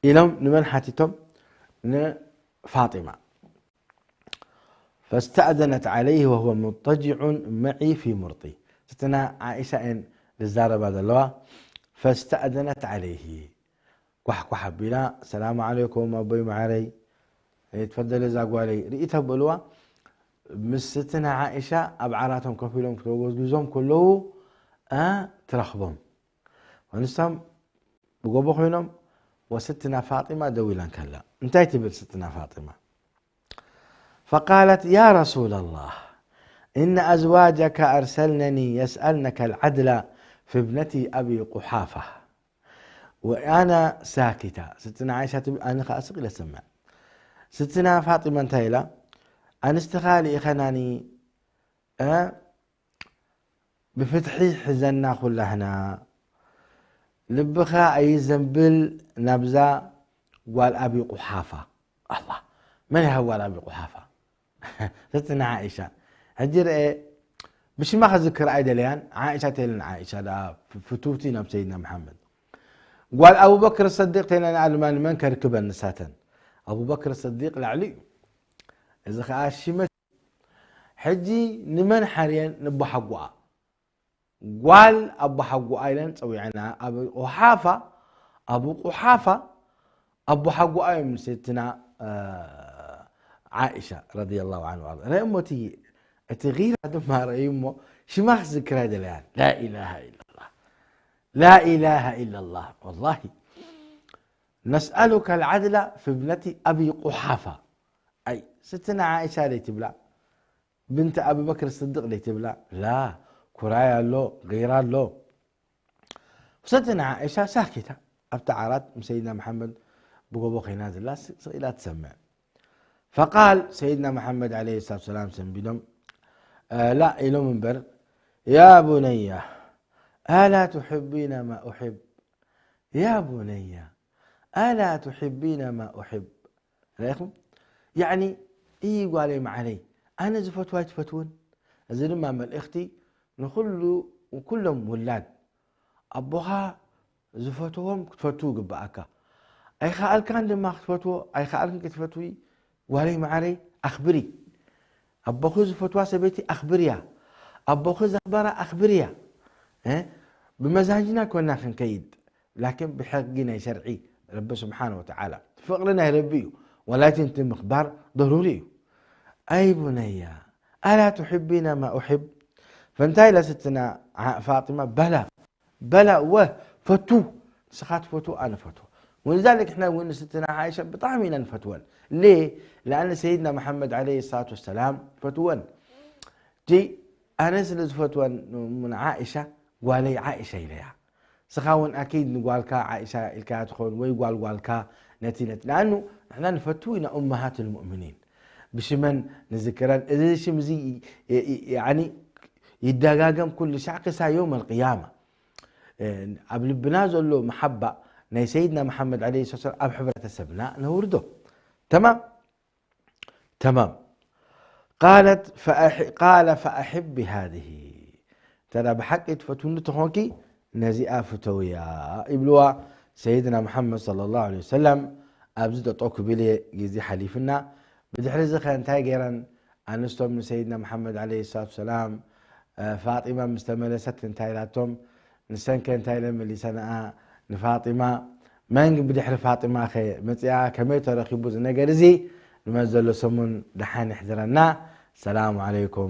ኢሎም ንመን ሓቲቶም? ንፋጢማ። فاستأذنت عليه وهو مضطجع معي في مرطي. ስትና ዓኢሻ እየን ዝዛረባ ዘለዋ። فاستأذنت عليه. ኳሕኳሕ ኣቢላ፣ ሰላም ዓለይኩም ኣቦይ መዓረይ፣ ተፈደለ እዛ ጓለይ፣ ርኢ ተብልዋ። ምስ ስትና ዓኢሻ ኣብ ዓራቶም ኮፍ ኢሎም ክተጎዝጉዞም ከለዉ፣ እ፣ ትረኽቦም። ንሶም ብጎቦ ኮይኖም፣ ወስትና ፋጢማ ደው ኢላ እንከላ፣ እንታይ ትብል ስትና ፋጢማ? فقالت: يا رسول الله، إن أزواجك أرسلنني يسألنك العدل في ابنتي أبي قحافة وأنا ساكتة. ስትና ዓይሻ ትብል፣ ኣነ ኸዓ ስቕ ኢለ ሰምዕ። ስትና ፋጢማ እንታይ ኢላ? ኣንስትኻ ልኢኸናኒ፣ እ፣ ብፍትሒ ሕዘና ኩላህና። ልብኻ ኣይዘንብል ናብዛ ጓል ኣቢ ቁሓፋ። ኣላ፣ መን ይሃዋ ለኣቢ ቁሓፋ? ሰትና ዓኢሻ። ሕጂ ርአ፣ ብሽማ ክዝክር ኣይደለያን። ዓኢሻ ተይልን፣ ዓኢሻ ደኣ ፍ-፣ ፍትውቲ ናብ ሰይድና መሓመድ። ጓል ኣቡበክር ሰዲቅ ተይለና ድማ ንመን ከርክበን ንሳተን? ኣቡበክር ሰዲቅ ላዕሊ እዩ። እዚ ኸዓ ሽመት። ሕጂ ንመን ሓርየን ንቦሓጎኣ? ጓል ኣቦሓጎኣ ኢለን ጸዊዐና። ኣብ ቁሓፋ፣ ኣቡ ቁሓፋ ኣቦሓጎኣ እዮም ንሰትና፣ እ፣ ዓኢሻ ረዲየላሁ ዐንሃ ወኣርዳ። ርአ እሞ እቲ፣ እቲ ጊራ ድማ ርአዩ እሞ ሽማ ክዝክር ኣይደለያን። ላኢላሃ ኢለላህ። ላኢላሃ ኢለላህ። ወላሂ። ነስኣሉከ ልዓድላ ፊ ብነቲ ኣቢ ቁሓፋ። ኣይ፣ ስትና ዓኢሻ ደይ ትብላ? ብንት ኣቡበክር ስድቅ ደይ ትብላ? ላ፣ ኩራይ ኣሎ፣ ጊራ ኣሎ። ሰትና ዓኢሻ ሳኪታ ኣብታ ዓራት ምስ ሰይድና መሓመድ ብጎቦ ኮይና ዘላ ስ-፣ ስቕ ኢላ ትሰምዕ። ፈቃል ሰይድና መሓመድ ዓለይሂ ሰላቱ ሰላም ሰንቢዶም፣ እ፣ ላ ኢሎም እምበር፣ ያ ቡነያ፣ ኣላ ትሕቢና ማ ኡሕብ? ያ ቡነያ፣ ኣላ ትሕቢና ማ ኡሕብ? ርኢኹም? ያዕኒ፣ እይ ጓለይ መዓረይ፣ ኣነ ዝፈትዋ ኣይትፈትውን? እዚ ድማ መልእኽቲ ንኹሉ፣ ንኩሎም ውላድ። ኣቦኻ ዝፈትዎም ክትፈትው ይግብኣካ። ኣይኸኣልካን ድማ ክትፈትዎ፣ ኣይኸኣልክን ክትፈትዊ፣ ጓለይ መዓረይ፣ ኣኽብሪ። ኣቦኺ ዝፈትዋ ሰበይቲ ኣኽብርያ። ኣቦኺ ዘኽበራ ኣኽብርያ። እ? ብመዛጅና ኮና ክንከይድ፣ ላኪን ብሕጊ ናይ ሸርዒ ረቢ ስብሓነ ወተዓላ። ፍቕሪ ናይ ረቢ እዩ። ወላኪን እቲ ምኽባር ደሩሪ እዩ። ኣይ ቡነያ፣ ኣላ ትሕቢና ማ ኡሕብ? ፈንታይ ኢላ ስትና ዓ-፣ ፋጢማ፣ በላ፣ በላ፣ እወ፣ ፈቱ። ንስኻ ትፈቱ፣ ኣነ ፈቱ። ወልዛሊክ እሕና እውን ንስትና ዓኢሻ ብጣዕሚ ኢና ንፈትወን። ሌ? ለኣነ ሰይድና መሓመድ ዓለይሂ ሰላቱ ወሰላም ፈትወን። ጂ፣ ኣነ ስለ ዝፈትወን ምን ዓኢሻ፣ ጓለይ ዓኢሻ ኢለያ። ስኻ እውን ኣኪድ ንጓልካ ዓኢሻ ኢልካያ ትኸውን፣ ወይ ጓል ጓልካ ነቲ፣ ነቲ። ለኣኑ ንሕና ንፈቱ ኢና ኡመሃት ልሙእሚኒን። ብሽመን ንዝክረን። እዚ ሽም እዚ ይ-፣ ይ-፣ ያዕኒ ይደጋገም ኩሉ ሻዕ ክሳብ የውም ኣልቅያማ። እ፣ ኣብ ልብና ዘሎ መሓባ ናይ ሰይድና መሓመድ ዓለይሂ ሰላም ኣብ ሕብረተሰብና ነውርዶ። ተማም? ተማም። ቃለት ፈኣሕ-፣ ቃለ ፈኣሕቢ ሃዚህ። እንተ ደኣ ብሓቂ ትፈትውኒ ተኾንኪ ነዚኣ ፍተውያ ይብልዋ ሰይድና መሓመድ ሰለላሁ ዐለይሂ ወሰለም። ኣብዚ ጠጠው ክብል እየ፣ ግዜ ሓሊፍና። ብድሕሪ እዚ ኸ እንታይ ገይረን ኣንስቶም ንሰይድና መሓመድ ዓለይሂ ሰላቱ ወሰላም፣ እ፣ ፋጢማ ምስ ተመለሰት እንታይ ኢላቶም? ንሰን ከ እንታይ ኢለን መሊሰንኣ ንፋጢማ? መን ብድሕሪ ፋጢማ ኸ መጺኣ? ከመይ ተረኺቡ እዚ ነገር እዚ? ንመን ዘሎ ሰሙን ደሓን ይሕድረና። ሰላሙ ዓለይኩም።